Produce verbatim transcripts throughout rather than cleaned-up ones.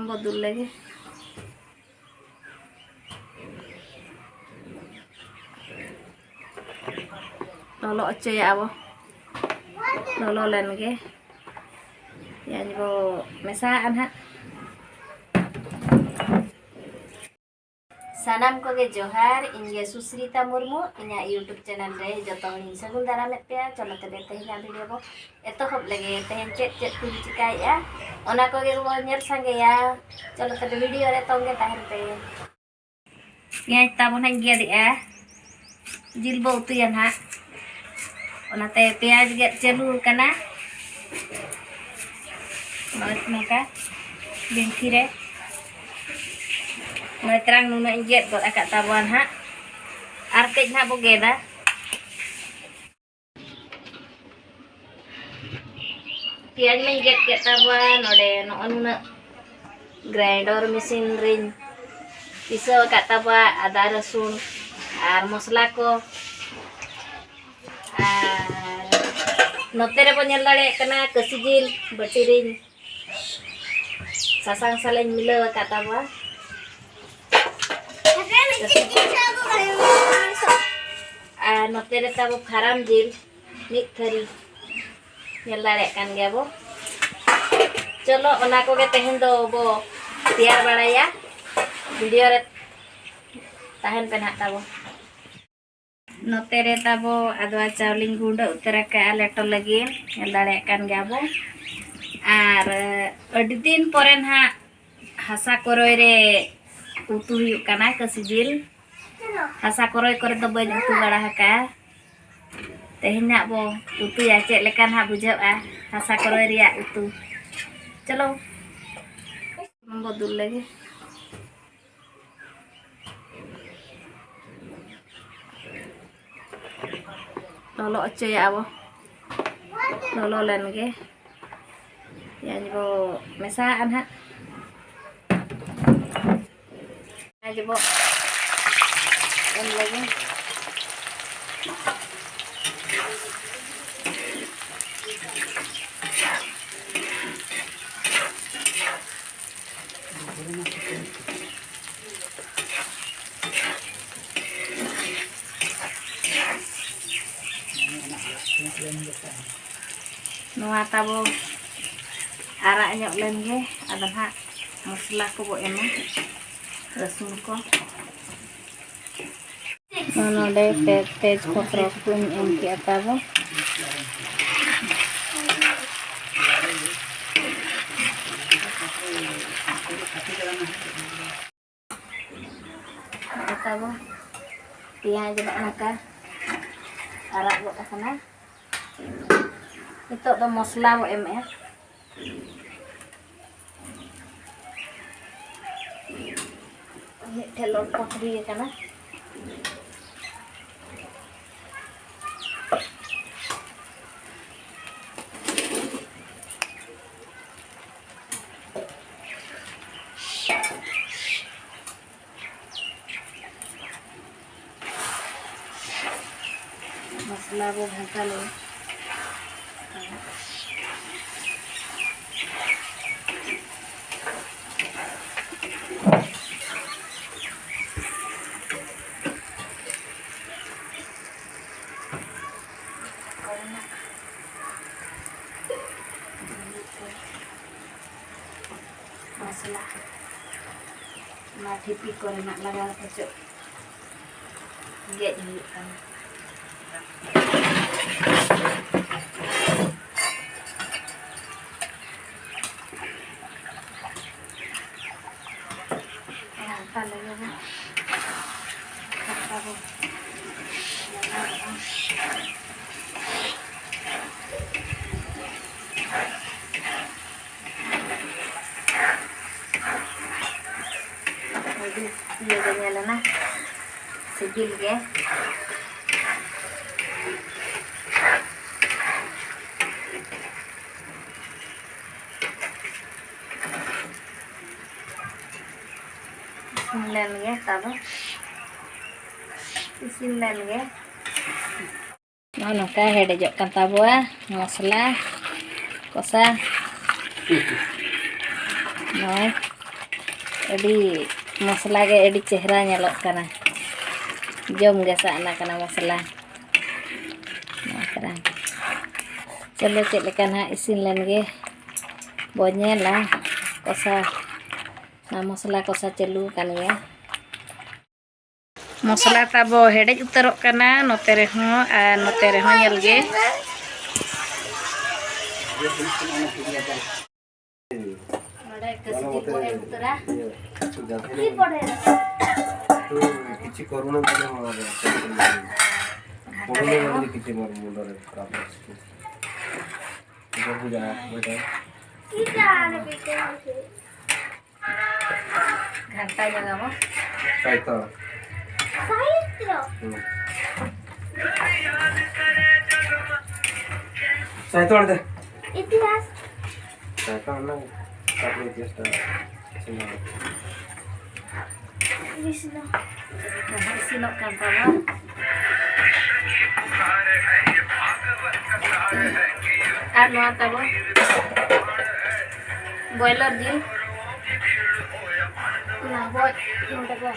ᱵᱚ ᱫᱩᱞ ᱞᱮᱜᱮ᱾ ᱞᱚᱞᱚ ᱦᱚᱪᱚᱭᱟ ᱵᱚ᱾ ᱞᱚᱞᱚ ᱞᱮᱱ ᱜᱮ᱾ ᱯᱮᱸᱭᱟᱡᱽ ᱵᱚ ᱢᱮᱥᱟᱣᱟᱜᱼᱟ ᱱᱟᱦᱟᱜ᱾ ᱥᱟᱱᱟᱢ ᱠᱚᱜᱮ ᱡᱚᱦᱟᱨ, ᱤᱧ ᱜᱮ ᱥᱩᱥᱨᱤᱛᱟ ᱢᱩᱨᱢᱩ᱾ ᱤᱧᱟᱹᱜ YouTube channel ᱨᱮ ᱡᱚᱛᱚ ᱦᱚᱲᱤᱧ ᱥᱟᱹᱜᱩᱱ ᱫᱟᱨᱟᱢᱮᱫ ᱯᱮᱭᱟ᱾ ᱪᱚᱞᱚ ᱛᱚᱵᱮ ᱛᱮᱦᱮᱧᱟᱜ video ᱵᱚ ᱮᱛᱚᱦᱚᱵ ᱞᱮᱜᱮ᱾ ᱛᱮᱦᱮᱧ ᱪᱮᱫ ᱪᱮᱫ ᱠᱚᱧ ᱪᱤᱠᱟᱭᱮᱫᱼᱟ, ᱚᱱᱟ ᱠᱚᱜᱮ ᱵᱚ ᱧᱮᱞ ᱥᱟᱸᱜᱮᱭᱟ᱾ ᱪᱚᱞᱚ ᱛᱚᱵᱮ video ᱨᱮ ᱛᱚᱝᱜᱮ ᱛᱟᱦᱮᱱ ᱯᱮ᱾ ᱯᱮᱸᱭᱟᱡᱽ ᱛᱟᱵᱚ ᱱᱟᱦᱟᱜ ᱤᱧ ᱜᱮᱫ ᱮᱫᱼᱟ, ᱡᱤᱞ ᱵᱚ ᱩᱛᱩᱭᱟ ᱱᱟᱦᱟᱜ, ᱚᱱᱟᱛᱮ ᱯᱮᱸᱭᱟᱡᱽ ᱜᱮᱫ ᱪᱟᱹᱞᱩ ᱟᱠᱟᱱᱟ᱾ ᱱᱚᱜᱼᱚᱭ ᱱᱚᱝᱠᱟ ᱵᱤᱱᱴᱷᱤ ᱨᱮ ᱱᱚᱜᱼᱚᱭ ᱛᱟᱨᱟᱝ ᱱᱩᱱᱟᱹᱜ ᱤᱧ ᱜᱮᱫ ᱜᱚᱫ ᱟᱠᱟᱫ ᱛᱟᱵᱚᱣᱟ ᱱᱟᱦᱟᱜ, ᱟᱨ ᱠᱟᱹᱡ ᱱᱟᱦᱟᱜ ᱵᱚ ᱜᱮᱫᱟ᱾ ᱯᱮᱸᱭᱟᱡᱽ ᱢᱟᱧ ᱜᱮᱫ ᱠᱮᱫ ᱛᱟᱵᱚᱣᱟ᱾ ᱱᱚᱰᱮ ᱱᱚᱜᱼᱚ ᱱᱩᱱᱟᱹᱜ grinder machine ᱨᱤᱧ ᱯᱤᱥᱟᱹᱣ ᱟᱠᱟᱫ ᱛᱟᱵᱚᱣᱟ ᱟᱫᱟ ᱨᱟᱹᱥᱩᱱ ᱟᱨ ᱢᱚᱥᱞᱟ ᱠᱚ᱾ ᱟᱨ ᱱᱚᱛᱮ ᱨᱮᱵᱚ ᱧᱮᱞ ᱫᱟᱲᱮᱭᱟᱜ ᱠᱟᱱᱟ ᱠᱟᱹᱥᱤ ᱡᱤᱞ ᱵᱟᱹᱴᱤ ᱨᱤᱧ ᱥᱟᱥᱟᱝ ᱥᱟᱞᱟᱧ ᱢᱤᱞᱟᱹᱣ ᱟᱠᱟᱫ ᱛᱟᱵᱚᱣᱟ᱾ ᱟᱨ ᱱᱚᱛᱮ ᱨᱮ ᱛᱟᱵᱚ ᱯᱷᱟᱨᱟᱢ ᱡᱤᱞ ᱢᱤᱫ ᱛᱷᱟᱹᱨᱤ, ᱧᱮᱞ ᱫᱟᱲᱮᱭᱟᱜ ᱠᱟᱱ ᱜᱮᱭᱟ ᱵᱚ᱾ ᱪᱚᱞᱚ, ᱚᱱᱟ ᱠᱚᱜᱮ ᱛᱮᱦᱮᱧ ᱫᱚ ᱵᱚ ᱛᱮᱭᱟᱨ ᱵᱟᱲᱟᱭᱟ᱾ video ᱨᱮ ᱛᱟᱦᱮᱱ ᱯᱮ ᱱᱟᱦᱟᱜ ᱛᱟᱵᱚ᱾ ᱱᱚᱛᱮ ᱨᱮ ᱛᱟᱵᱚ ᱟᱫᱣᱟ ᱪᱟᱣᱞᱮᱧ ᱜᱩᱸᱰᱟᱹ ᱩᱛᱟᱹᱨ ᱟᱠᱟᱫᱼᱟ ᱞᱮᱴᱚ ᱞᱟᱹᱜᱤᱫ, ᱧᱮᱞ ᱫᱟᱲᱮᱭᱟᱜ ᱠᱟᱱ ᱜᱮᱭᱟ ᱵᱚ᱾ ᱟᱨ ᱟᱹᱰᱤ ᱫᱤᱱ ᱯᱚᱨᱮ ᱱᱟᱦᱟᱜ ᱦᱟᱥᱟ ᱠᱚᱨᱚᱭ ᱨᱮ ᱩᱛᱩ ᱦᱩᱭᱩᱜ ᱠᱟᱱᱟ ᱠᱟᱹᱥᱤ ᱡᱤᱞ᱾ ᱦᱟᱥᱟ ᱠᱚᱨᱚᱭ ᱠᱚᱨᱮ ᱫᱚ ᱵᱟᱹᱧ ᱩᱛᱩ ᱵᱟᱲᱟ ᱟᱠᱟᱫᱼᱟ᱾ ᱛᱮᱦᱮᱧ ᱱᱟᱦᱟᱜ ᱵᱚ ᱩᱛᱩᱭᱟ, ᱪᱮᱫ ᱞᱮᱠᱟ ᱱᱟᱦᱟᱜ ᱵᱩᱡᱷᱟᱹᱜᱼᱟ ᱦᱟᱥᱟ ᱠᱚᱨᱚᱭ ᱨᱮᱭᱟᱜ ᱩᱛᱩ᱾ ᱪᱚᱞᱚ ᱵᱚ ᱫᱩᱞ ᱞᱮᱜᱮ᱾ ᱞᱚᱞᱚ ᱦᱚᱪᱚᱭᱟ ᱵᱚ᱾ ᱞᱚᱞᱚ ᱞᱮᱱ ᱜᱮ᱾ ᱯᱮᱸᱭᱟᱡᱽ ᱵᱚ ᱢᱮᱥᱟᱣᱟᱜᱼᱟ ᱱᱟᱦᱟᱜ᱾ ᱯᱮᱸᱭᱟᱡᱽ ᱵᱚ ᱮᱢ ᱞᱮᱜᱮ᱾ ᱛᱟᱵᱚ ᱟᱨᱟᱜ ᱧᱚᱜ ᱞᱮᱱ ᱜᱮ, ᱟᱫᱚ ᱱᱟᱦᱟᱜ ᱢᱚᱥᱞᱟ ᱠᱚᱵᱚ ᱮᱢᱟ, ᱨᱟᱹᱥᱩᱱ ᱠᱚ᱾ ᱱᱚᱰᱮ ᱛᱮ-, ᱛᱮᱡᱽ ᱯᱚᱛᱨᱚ ᱠᱚᱧ ᱮᱢ ᱠᱮᱜᱼᱟ ᱛᱟᱵᱚ᱾ ᱱᱚᱜᱼᱚᱭ ᱛᱟᱵᱚ ᱯᱮᱸᱭᱟᱡᱽ ᱱᱚᱜᱼᱚ ᱱᱚᱝᱠᱟ ᱟᱨᱟᱜ ᱜᱚᱫ ᱟᱠᱟᱱᱟ᱾ ᱱᱤᱛᱚᱜ ᱫᱚ ᱢᱚᱥᱞᱟ ᱵᱚ ᱮᱢᱮᱜᱼᱟ᱾ ᱢᱤᱫ ᱴᱷᱮᱱ ᱞᱚᱴᱠᱚ ᱦᱩᱭ ᱟᱠᱟᱱᱟ᱾ ᱢᱚᱥᱞᱟ ᱵᱚ ᱜᱷᱟᱱᱴᱟ ᱞᱮ᱾ ᱢᱚᱥᱞᱟ ᱚᱱᱟ ᱴᱷᱤᱯᱤ ᱠᱚᱨᱮᱱᱟᱜ ᱞᱟᱜᱟᱣ ᱦᱚᱪᱚ ᱜᱮᱫ ᱦᱩᱭᱩᱜ ᱠᱟᱱᱟ᱾ ᱚᱱᱠᱟ ᱞᱮᱠᱟ ᱜᱮ ᱦᱟᱞᱠᱟ ᱵᱚᱱ ᱞᱟᱜᱟᱣ ᱠᱟᱜᱼᱟ᱾ ᱟᱹᱰᱤ ᱤᱭᱟᱹ ᱜᱮ ᱧᱮᱞᱮᱱᱟ, ᱥᱤᱵᱤᱞ ᱜᱮ᱾ ᱤᱥᱤᱱ ᱞᱮᱱ ᱜᱮ, ᱛᱟᱵᱚ ᱤᱥᱤᱱ ᱞᱮᱱ ᱜᱮ᱾ ᱱᱚᱜᱼᱚ ᱱᱚᱝᱠᱟ ᱦᱮᱰᱮᱡᱚᱜ ᱠᱟᱱ ᱛᱟᱵᱚᱣᱟ ᱢᱚᱥᱞᱟ ᱠᱚᱥᱟ᱾ ᱱᱚᱜᱼᱚᱭ ᱟᱹᱰᱤ ᱢᱚᱥᱞᱟ ᱜᱮ ᱟᱹᱰᱤ ᱪᱮᱦᱨᱟ ᱧᱮᱞᱚᱜ ᱠᱟᱱᱟ, ᱡᱚᱢ ᱜᱮ ᱥᱟᱱᱟ ᱠᱟᱱᱟ ᱢᱚᱥᱞᱟ᱾ ᱱᱚᱣᱟ ᱠᱟᱱᱟ᱾ ᱪᱚᱞᱚ, ᱪᱮᱫ ᱞᱮᱠᱟ ᱱᱟᱦᱟᱜ ᱤᱥᱤᱱ ᱞᱮᱱ ᱜᱮ ᱵᱚ ᱧᱮᱞᱟ᱾ ᱠᱚᱥᱟ, ᱚᱱᱟ ᱢᱚᱥᱞᱟ ᱠᱚᱥᱟ ᱪᱟᱹᱞᱩ ᱟᱠᱟᱱ ᱜᱮᱭᱟ᱾ ᱢᱚᱥᱞᱟ ᱛᱟᱵᱚ ᱦᱮᱰᱮᱡ ᱩᱛᱟᱹᱨᱚᱜ ᱠᱟᱱᱟ, ᱱᱚᱛᱮ ᱨᱮᱦᱚᱸ ᱟᱨ ᱱᱚᱛᱮ ᱨᱮᱦᱚᱸ, ᱧᱮᱞ ᱜᱮ᱾ ᱱᱚᱰᱮ ᱠᱟᱹᱥᱤ ᱡᱤᱞ ᱵᱚ ᱮᱢ ᱩᱛᱟᱹᱨᱟ᱾ ᱛᱩ ᱠᱤᱪᱷᱤ ᱠᱚᱨᱩᱱᱟ ᱵᱚᱞᱮ ᱢᱟᱨᱮ, ᱠᱚᱨᱩᱱᱟ ᱵᱚᱞᱮ ᱠᱤᱪᱷᱤ ᱢᱟᱨᱮ ᱢᱩᱱᱰᱟ ᱨᱮ ᱠᱷᱟᱨᱟᱯ ᱟᱥᱛᱮ᱾ ᱜᱷᱟᱱᱴᱟ ᱧᱚᱜᱟᱵᱚ᱾ ᱥᱟᱭᱛᱚᱲ᱾ ᱦᱩᱸ᱾ ᱥᱟᱭᱛᱚᱲ ᱫᱮ᱾ ᱤᱛᱤᱦᱟᱥ᱾ ᱥᱟᱭᱛᱚᱲ ᱱᱟ᱾ ᱛᱟᱯᱚᱨᱮ ᱤᱛᱤᱦᱟᱥ ᱴᱟ᱾ ᱵᱤᱥᱱᱩ᱾ ᱱᱟᱦᱟᱜ ᱤᱥᱤᱱᱚᱜ ᱠᱟᱱ ᱛᱟᱵᱚᱱ᱾ ᱟᱨ ᱱᱚᱣᱟ ᱛᱟᱵᱚᱱ ᱵᱚᱭᱞᱟᱨ ᱡᱤᱞ᱾ ᱚᱱᱟ ᱵᱚ ᱱᱚᱰᱮ ᱵᱚ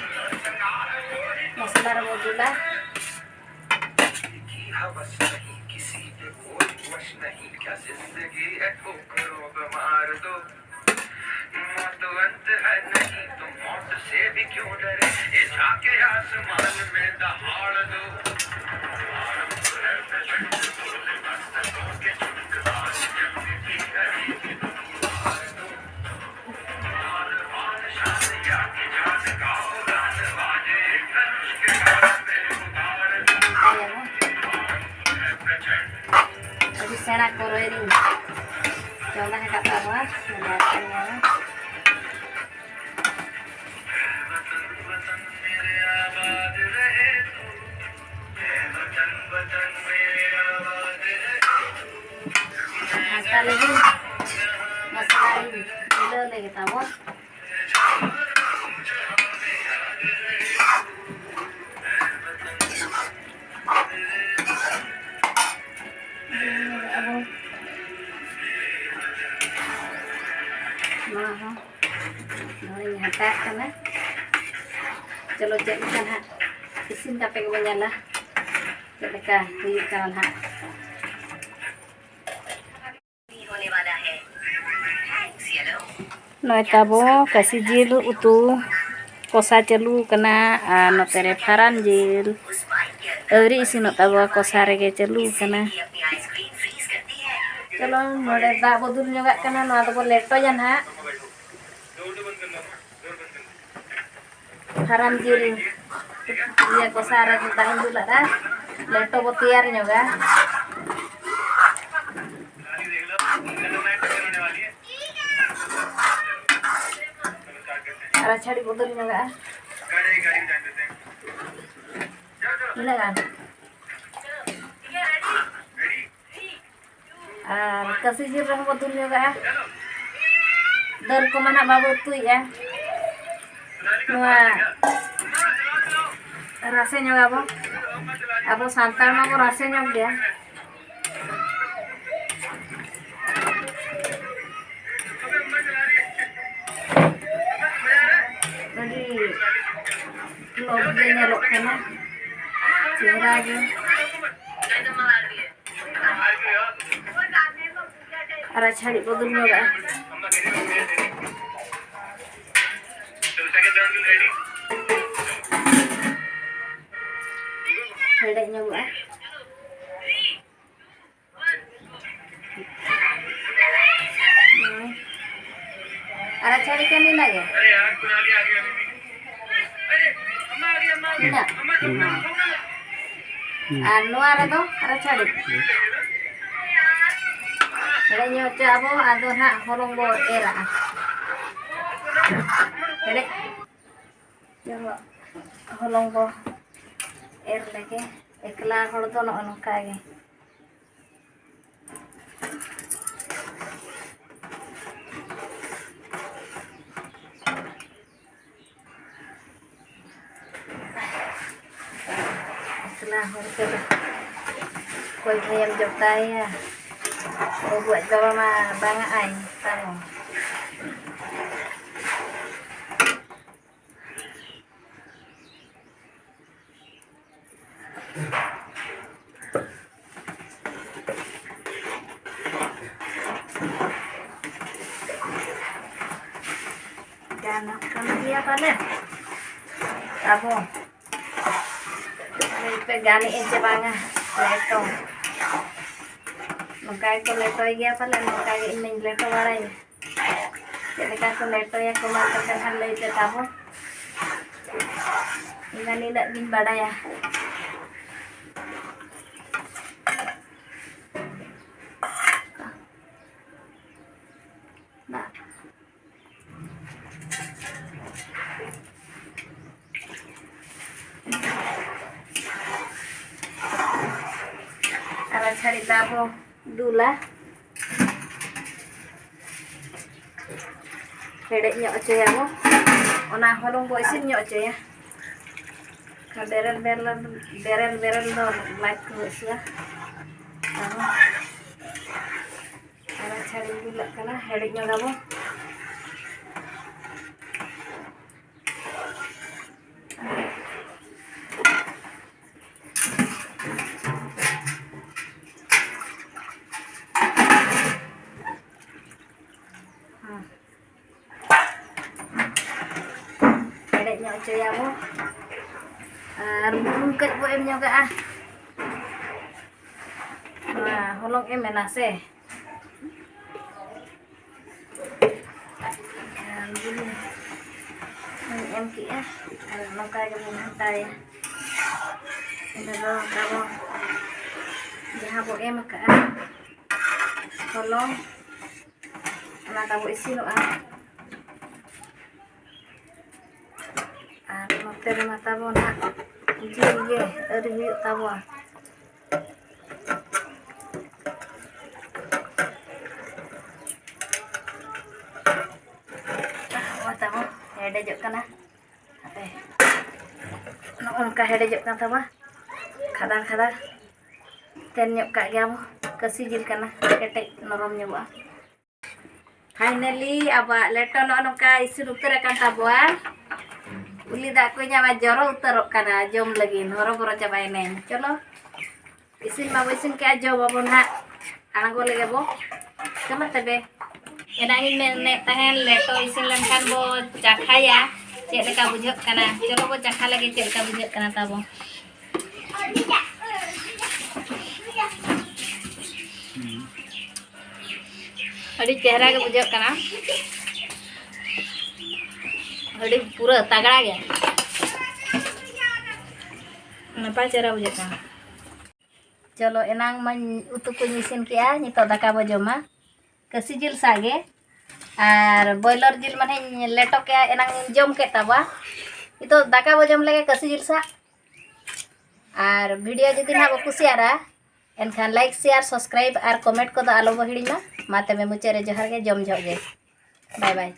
ᱢᱚᱥᱞᱟ ᱨᱮᱵᱚ ᱫᱩᱞᱟ᱾ ᱟᱹᱰᱤ ᱥᱮᱬᱟ ᱠᱚᱨᱟᱭ ᱨᱤᱧ ᱪᱚᱸᱫᱟ ᱟᱠᱟᱫ ᱛᱟᱵᱚᱱᱟ᱾ ᱜᱷᱟᱱᱴᱟ ᱞᱟᱹᱜᱤᱫ ᱢᱚᱥᱞᱟ ᱤᱧ ᱢᱤᱞᱟᱹᱣ ᱞᱮᱜᱮ ᱛᱟᱵᱚᱱ᱾ ᱱᱚᱣᱟ ᱦᱚᱸ ᱱᱚᱣᱟᱧ ᱜᱷᱟᱱᱴᱟᱜ ᱠᱟᱱᱟ᱾ ᱪᱚᱞᱚ, ᱪᱮᱫ ᱞᱮᱠᱟ ᱱᱟᱦᱟᱜ ᱤᱥᱤᱱ ᱠᱟᱛᱮ ᱜᱮᱵᱚᱱ ᱧᱮᱞᱟ, ᱪᱮᱫ ᱞᱮᱠᱟ ᱦᱩᱭᱩᱜ ᱠᱟᱱᱟ ᱱᱟᱦᱟᱜ᱾ ᱱᱚᱜᱼᱚᱭ ᱛᱟᱵᱚ ᱠᱟᱹᱥᱤ ᱡᱤᱞ ᱩᱛᱩ ᱠᱚᱥᱟ ᱪᱟᱹᱞᱩ ᱠᱟᱱᱟ, ᱟᱨ ᱱᱚᱛᱮ ᱨᱮ ᱯᱷᱟᱨᱟᱢ ᱡᱤᱞ ᱟᱹᱣᱨᱤ ᱤᱥᱤᱱᱚᱜ ᱛᱟᱵᱚᱣᱟ, ᱠᱚᱥᱟ ᱨᱮᱜᱮ ᱪᱟᱹᱞᱩ ᱠᱟᱱᱟ᱾ ᱪᱚᱞᱚ, ᱱᱚᱰᱮ ᱫᱟᱜ ᱵᱚ ᱫᱩᱞ ᱧᱚᱜᱟᱜ ᱠᱟᱱᱟ, ᱱᱚᱣᱟ ᱫᱚᱵᱚ ᱞᱮᱴᱚᱭᱟ ᱱᱟᱦᱟᱜ᱾ ᱯᱷᱟᱨᱟᱢ ᱡᱤᱞ ᱤᱭᱟᱹ ᱠᱚᱥᱟ ᱨᱮ ᱫᱟᱜ ᱤᱧ ᱫᱩᱞ ᱟᱫᱟ, ᱞᱮᱴᱚ ᱵᱚ ᱛᱮᱭᱟᱨ ᱧᱚᱜᱟ᱾ ᱟᱨ ᱪᱷᱟᱹᱲᱤ ᱵᱚ ᱫᱩᱞ ᱧᱚᱜᱟᱜᱼᱟ᱾ ᱛᱤᱱᱟᱹᱜ ᱜᱟᱱ? ᱟᱨ ᱠᱟᱹᱥᱤ ᱡᱤᱞ ᱨᱮᱦᱚᱸ ᱵᱚ ᱫᱩᱞ ᱧᱚᱜᱟᱜᱼᱟ᱾ ᱫᱟᱹᱞ ᱠᱚᱢᱟ ᱱᱟᱜ ᱵᱟᱵᱚ ᱩᱛᱩᱭᱮᱫᱼᱟ᱾ ᱱᱚᱣᱟ ᱨᱟᱥᱮ ᱧᱚᱜᱟᱵᱚ᱾ ᱟᱵᱚ ᱥᱟᱱᱛᱟᱲ ᱢᱟᱵᱚ ᱨᱟᱥᱮ ᱧᱚᱜ ᱜᱮᱭᱟ᱾ ᱟᱹᱰᱤ ᱞᱚᱵᱽ ᱜᱮ ᱧᱮᱞᱚᱜ ᱠᱟᱱᱟ, ᱪᱮᱦᱨᱟ ᱜᱮ᱾ ᱟᱨ ᱪᱷᱟᱹᱲᱤ ᱵᱚ ᱫᱩᱞ ᱧᱚᱜᱟᱜᱼᱟ᱾ ᱦᱮᱰᱮᱡ ᱧᱚᱜᱚᱜᱼᱟ᱾ ᱟᱨ ᱪᱷᱟᱹᱲᱤ ᱠᱟᱹᱢᱤ ᱞᱟᱜᱮ᱾ ᱤᱱᱟᱹᱜ᱾ ᱟᱨ ᱱᱚᱣᱟ ᱨᱮᱫᱚ ᱟᱨ ᱪᱷᱟᱹᱲᱤ᱾ ᱦᱮᱰᱮᱡ ᱧᱚᱜ ᱦᱚᱪᱚ ᱟᱵᱚ, ᱟᱫᱚ ᱱᱟᱦᱟᱜ ᱦᱚᱞᱚᱝ ᱵᱚ ᱮᱨᱟᱜᱼᱟ᱾ ᱦᱮᱰᱮᱡ᱾ ᱡᱚᱦᱚᱜ ᱦᱚᱞᱚᱝ ᱵᱚ ᱮᱨ ᱞᱮᱜᱮ᱾ ᱮᱠᱞᱟ ᱦᱚᱲ ᱫᱚ ᱱᱚᱜᱼᱚ ᱱᱚᱝᱠᱟ ᱜᱮ᱾ ᱮᱠᱞᱟ ᱦᱚᱲ ᱛᱮᱫᱚ ᱚᱠᱚᱭ ᱵᱷᱟᱹᱭᱮᱢ ᱡᱚᱴᱟᱭᱟ? ᱵᱟᱹᱵᱩᱣᱟᱜ ᱡᱚᱲᱚ ᱢᱟ ᱵᱟᱝᱟᱜ ᱟᱭ ᱛᱟᱵᱚᱱ᱾ ᱜᱟᱱᱚᱜ ᱠᱟᱱ ᱜᱮᱭᱟ ᱯᱟᱞᱮ᱾ ᱟᱵᱚ ᱞᱟᱹᱭ ᱯᱮ, ᱜᱟᱱᱮᱜᱼᱟ ᱪᱮ ᱵᱟᱝᱟ ᱞᱮᱴᱚ? ᱱᱚᱝᱠᱟ ᱜᱮᱠᱚ ᱞᱮᱴᱚᱭ ᱜᱮᱭᱟ ᱯᱟᱞᱮ, ᱱᱚᱝᱠᱟ ᱜᱮ ᱤᱧ ᱢᱟᱧ ᱞᱮᱴᱚ ᱵᱟᱲᱟᱭᱟ᱾ ᱪᱮᱫ ᱞᱮᱠᱟ ᱠᱚ ᱞᱮᱴᱚᱭᱟ ᱠᱚ ᱢᱟ ᱛᱚᱵᱮ ᱱᱟᱦᱟᱜ ᱞᱟᱹᱭ ᱯᱮ ᱛᱟᱵᱚ᱾ ᱤᱧ ᱢᱟ ᱱᱤᱱᱟᱹᱜ ᱜᱤᱧ ᱵᱟᱰᱟᱭᱟ᱾ ᱟᱨ ᱪᱷᱟᱹᱲᱤ ᱫᱟᱜ ᱵᱚ ᱫᱩᱞᱟ, ᱦᱮᱰᱮᱡ ᱧᱚᱜ ᱦᱚᱪᱚᱭᱟᱵᱚ᱾ ᱚᱱᱟ ᱦᱚᱞᱚᱝ ᱵᱚ ᱤᱥᱤᱱ ᱧᱚᱜ ᱦᱚᱪᱚᱭᱟ᱾ ᱵᱮᱨᱮᱞ ᱵᱮᱨᱮᱞ, ᱵᱮᱨᱮᱞ ᱵᱮᱨᱮᱞ ᱫᱚ ᱞᱟᱡ ᱠᱚ ᱦᱟᱹᱥᱩᱣᱟ᱾ ᱟᱨ ᱪᱷᱟᱹᱲᱤ ᱫᱩᱞᱟᱜ ᱠᱟᱱᱟ, ᱦᱮᱰᱮᱡ ᱧᱚᱜᱟᱵᱚ᱾ ᱦᱮᱰᱮᱡ ᱧᱚᱜ ᱦᱚᱪᱚᱭᱟᱵᱚ᱾ ᱟᱨ ᱵᱩᱞᱩᱝ ᱠᱟᱹᱡ ᱵᱚ ᱮᱢ ᱧᱚᱜᱟᱜᱼᱟ᱾ ᱱᱚᱣᱟ ᱦᱚᱞᱚᱝ ᱮᱢ ᱮᱱᱟ ᱥᱮ, ᱟᱨ ᱵᱩᱞᱩᱝ ᱮᱢ ᱠᱮᱜᱼᱟ᱾ ᱟᱨ ᱱᱚᱝᱠᱟ ᱜᱮᱵᱚᱱ ᱜᱷᱟᱱᱴᱟᱭᱟ᱾ ᱤᱱᱟᱹ ᱫᱚ ᱛᱟᱵᱚ ᱡᱟᱦᱟᱸ ᱵᱚ ᱮᱢ ᱟᱠᱟᱜᱼᱟ ᱦᱚᱞᱚᱝ, ᱚᱱᱟ ᱛᱟᱵᱚ ᱤᱥᱤᱱᱚᱜᱼᱟ᱾ ᱟᱨ ᱱᱚᱛᱮ ᱨᱮᱢᱟ ᱛᱟᱵᱚ ᱱᱟᱜ ᱡᱤᱞ ᱜᱮ ᱟᱹᱣᱨᱤ ᱦᱩᱭᱩᱜ ᱛᱟᱵᱚᱣᱟ᱾ ᱱᱚᱜᱼᱚᱭ ᱛᱟᱵᱚ ᱦᱮᱰᱮᱡᱚᱜ ᱠᱟᱱᱟ᱾ ᱦᱟᱯᱮ, ᱱᱚᱜᱼᱚ ᱱᱚᱝᱠᱟ ᱦᱮᱰᱮᱡᱚᱜ ᱠᱟᱱ ᱛᱟᱵᱚᱱᱟ, ᱠᱷᱟᱫᱟᱲ ᱠᱷᱟᱫᱟᱲ᱾ ᱛᱮᱱ ᱧᱚᱜ ᱠᱟᱜ ᱜᱮᱭᱟ ᱵᱚ, ᱠᱟᱹᱥᱤ ᱡᱤᱞ ᱠᱟᱱᱟ, ᱠᱮᱴᱮᱡ ᱱᱚᱨᱚᱢ ᱧᱚᱜᱚᱜᱼᱟ᱾ Finally ᱟᱵᱚᱣᱟᱜ ᱞᱮᱴᱚ ᱱᱚᱜᱼᱚ ᱱᱚᱝᱠᱟ ᱤᱥᱤᱱ ᱩᱛᱟᱹᱨ ᱟᱠᱟᱱ ᱛᱟᱵᱚᱣᱟ᱾ ᱩᱞᱤ ᱫᱟᱜ ᱠᱚ ᱤᱧᱟᱹᱜ ᱢᱟ ᱡᱚᱨᱚ ᱩᱛᱟᱹᱨᱚᱜ ᱠᱟᱱᱟ ᱡᱚᱢ ᱞᱟᱹᱜᱤᱫ, ᱦᱚᱨᱚᱵᱚᱨᱚ ᱪᱟᱵᱟᱭᱮᱱᱟᱹᱧ᱾ ᱪᱚᱞᱚ, ᱤᱥᱤᱱ ᱢᱟᱵᱚ ᱤᱥᱤᱱ ᱠᱮᱜᱼᱟ, ᱡᱚᱢ ᱟᱵᱚ ᱱᱟᱦᱟᱜ᱾ ᱟᱬᱜᱚ ᱞᱮᱜᱮ ᱵᱚ᱾ ᱪᱚᱞᱚ ᱛᱚᱵᱮ᱾ ᱮᱱᱟᱝ ᱤᱧ ᱢᱮᱱᱮᱫ ᱛᱟᱦᱮᱱ, ᱞᱮᱴᱚ ᱤᱥᱤᱱ ᱞᱮᱱᱠᱷᱟᱱ ᱵᱚ ᱪᱟᱠᱷᱟᱭᱟ, ᱪᱮᱫ ᱞᱮᱠᱟ ᱵᱩᱡᱷᱟᱹᱜ ᱠᱟᱱᱟ᱾ ᱪᱚᱞᱚ ᱵᱚ ᱪᱟᱠᱷᱟ ᱞᱮᱜᱮ, ᱪᱮᱫ ᱞᱮᱠᱟ ᱵᱩᱡᱷᱟᱹᱜ ᱠᱟᱱᱟ ᱛᱟᱵᱚ᱾ ᱟᱹᱰᱤ ᱪᱮᱦᱨᱟ ᱜᱮ ᱵᱩᱡᱷᱟᱹᱜ ᱠᱟᱱᱟ, ᱟᱹᱰᱤ ᱯᱩᱨᱟᱹ ᱛᱟᱜᱲᱟ ᱜᱮ, ᱱᱟᱯᱟᱭ ᱪᱮᱦᱨᱟ ᱵᱩᱡᱷᱟᱹᱜ ᱠᱟᱱᱟ᱾ ᱪᱚᱞᱚ, ᱮᱱᱟᱝ ᱢᱟᱧ ᱩᱛᱩ ᱠᱚᱧ ᱤᱥᱤᱱ ᱠᱮᱜᱼᱟ, ᱱᱤᱛᱚᱜ ᱫᱟᱠᱟ ᱵᱚ ᱡᱚᱢᱟ᱾ ᱠᱟᱹᱥᱤ ᱡᱤᱞ ᱥᱟᱜ ᱜᱮ᱾ ᱟᱨ ᱵᱚᱭᱞᱚᱨ ᱡᱤᱞ ᱢᱟᱱᱮᱧ ᱞᱮᱴᱚ ᱠᱮᱜᱼᱟ, ᱮᱱᱟᱝ ᱤᱧ ᱡᱚᱢ ᱠᱮᱫ ᱛᱟᱵᱚᱣᱟ᱾ ᱱᱤᱛᱚᱜ ᱫᱟᱠᱟ ᱵᱚ ᱡᱚᱢ ᱞᱮᱜᱮ ᱠᱟᱹᱥᱤ ᱡᱤᱞ ᱥᱟᱜ᱾ ᱟᱨ ᱵᱷᱤᱰᱤᱭᱳ ᱡᱩᱫᱤ ᱱᱟᱦᱟᱜ ᱵᱚ ᱠᱩᱥᱤᱭᱟᱜᱼᱟ, ᱮᱱᱠᱷᱟᱱ ᱞᱟᱭᱤᱠ, ᱥᱮᱭᱟᱨ, ᱥᱟᱵᱥᱠᱨᱟᱭᱤᱵ ᱟᱨ ᱠᱚᱢᱮᱱᱴ ᱠᱚᱫᱚ ᱟᱞᱚ ᱵᱚ ᱦᱤᱲᱤᱧ ᱢᱟ᱾ ᱢᱟ ᱛᱚᱵᱮ ᱢᱩᱪᱟᱹᱫ ᱨᱮ ᱡᱚᱦᱟᱨ ᱜᱮ, ᱡᱚᱢ ᱡᱚᱦᱚᱜ ᱜᱮ᱾ ᱵᱟᱭ ᱵᱟᱭ᱾